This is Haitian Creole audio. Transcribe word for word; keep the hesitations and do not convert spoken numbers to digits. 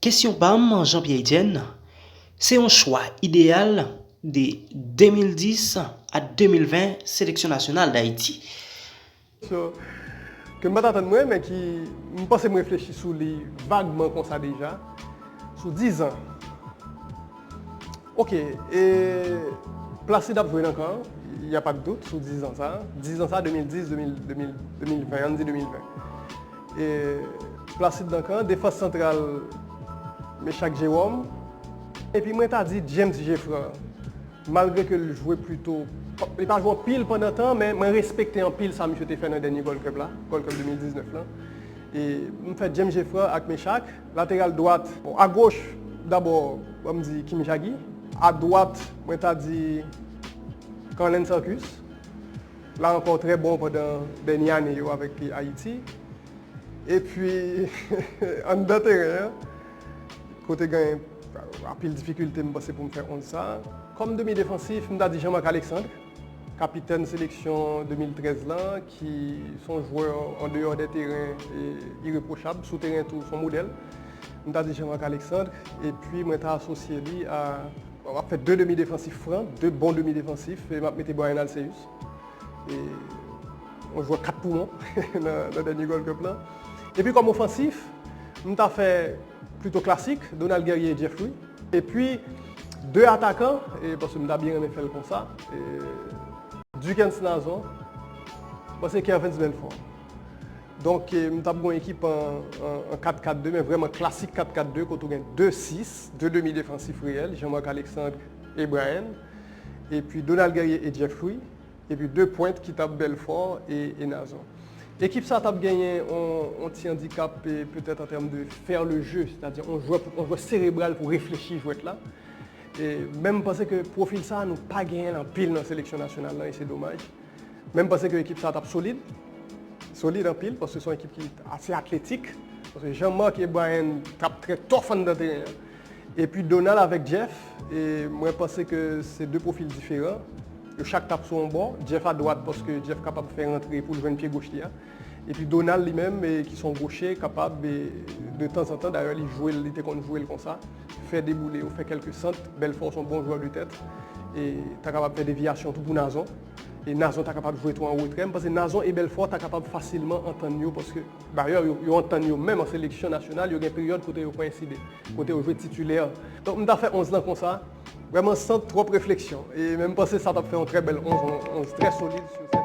Kesyon pa m, Jean-Pierre Etienne, se yon chwa ideyal de de mil dis a de mil ven seleksyon nasyonal Dayiti. So, ke m pa t atann mwen, men ki, m panse m reflechi sou li vagman konsa deja, sou dizan. Ok, e Placide ap jwe nan kan, y a pa de dout sou dizan sa. Dizan sa, de mil dis, de mil, de mil, de mil ven, ann di de mil ven. E Placide nan kan, defans santral, Mechak Jerome. Epi mwen ta di James Geffrard. Malgre ke l jwe plito, li pa jwe anpil pandan tan, men mwen respekte anpil sa misye te fè nan dènye Gold Cup la, Gold Cup de mil diznèf lan. E m fè James Geffrard ak Mechak, lateral dwat, bon, agoch, dabò, ban m di Kim Jagi. Adwat, mwen ta di Carlens Arcus. La ankò, trè bon pandan dènye ane yo avèk Ayiti. Epi, anndan teren an, kote gen anpil difikilte, m panse, pou m fè onz sa. Kòm demi defansif, m ta di Jean-Marc Alexandre, kapitèn seleksyon de mil trèz lan, ki se yon jwè andeyò dè teren e irepwochab, sou teren tou, se yon modèl. M ta di Jean-Marc Alexandre, epi mwen ta asosye li a, m ap fè de demi defansif fran, de bon demi defansif, e m ap mete Bryan Alceus. E yon jwè kat poumon nan, nan dènye Gold Cup lan. Epi kòm ofansif, m ta fè plito klasik, Donald Guerrier e Jeff Louis. Epi de atakan, e paske m ta byen renmen fè l konsa, e Duckens Nazon, m panse Kervens Belfort. Donk, e, m t ap gen yon ekip an, an, an kat kat de, men vrèman klasik kat kat de, kote w gen de sis, de demi defansif reyèl, Jean-Marc Alexandre e Bryan, epi Donald Guerrier e Jeff Louis, epi de pwent ki t ap Belfort e, e Nazon. Ekip sa t ap genyen yon, yon ti andikap, e, petèt an tèm de faire le jeu, sètadi yon jwè, yon jwè serebral pou reflechi jwèt la. E, men m panse ke pwofil sa, nou pa genyen l anpil nan seleksyon nasyonal lan, e se domaj. Men m panse ke ekip sa t ap solid, solid anpil, paske se yon ekip ki ase atletik. Paske Jean-Marc e Bryan t ap trè tough anndan teren an. Epi Donald avèk Jeff, e mwen panse ke se de pwofil diferan. Yo chak t ap sou yon bò. Jeff adwat, paske Jeff kapab fè rantre pou l jwenn pye goch li a. Epi Donald li menm, e, ki se yon goche, kapab, e, de tanzantan, dayè li jwe l, li te konn jwe l konsa, fè deboule yo, fè kèlke sant. Belfort se yon bon jwè de tèt, e ta kapab fè devyasyon tou pou Nazon. E Nazon ta kapab jwe tou an retrè. M panse Nazon e Belfort ta kapab fasilman antann yo, paske dayè yo, yo antann yo menm an seleksyon nasyonal, yo gen peryòd kote yo koyenside, kote yo jwe titilè. Donk m ta fè onz lan konsa, vrèman san twòp refleksyon. E men m panse sa t ap fè yon trè bèl onz, yon onz trè solid sou sèt.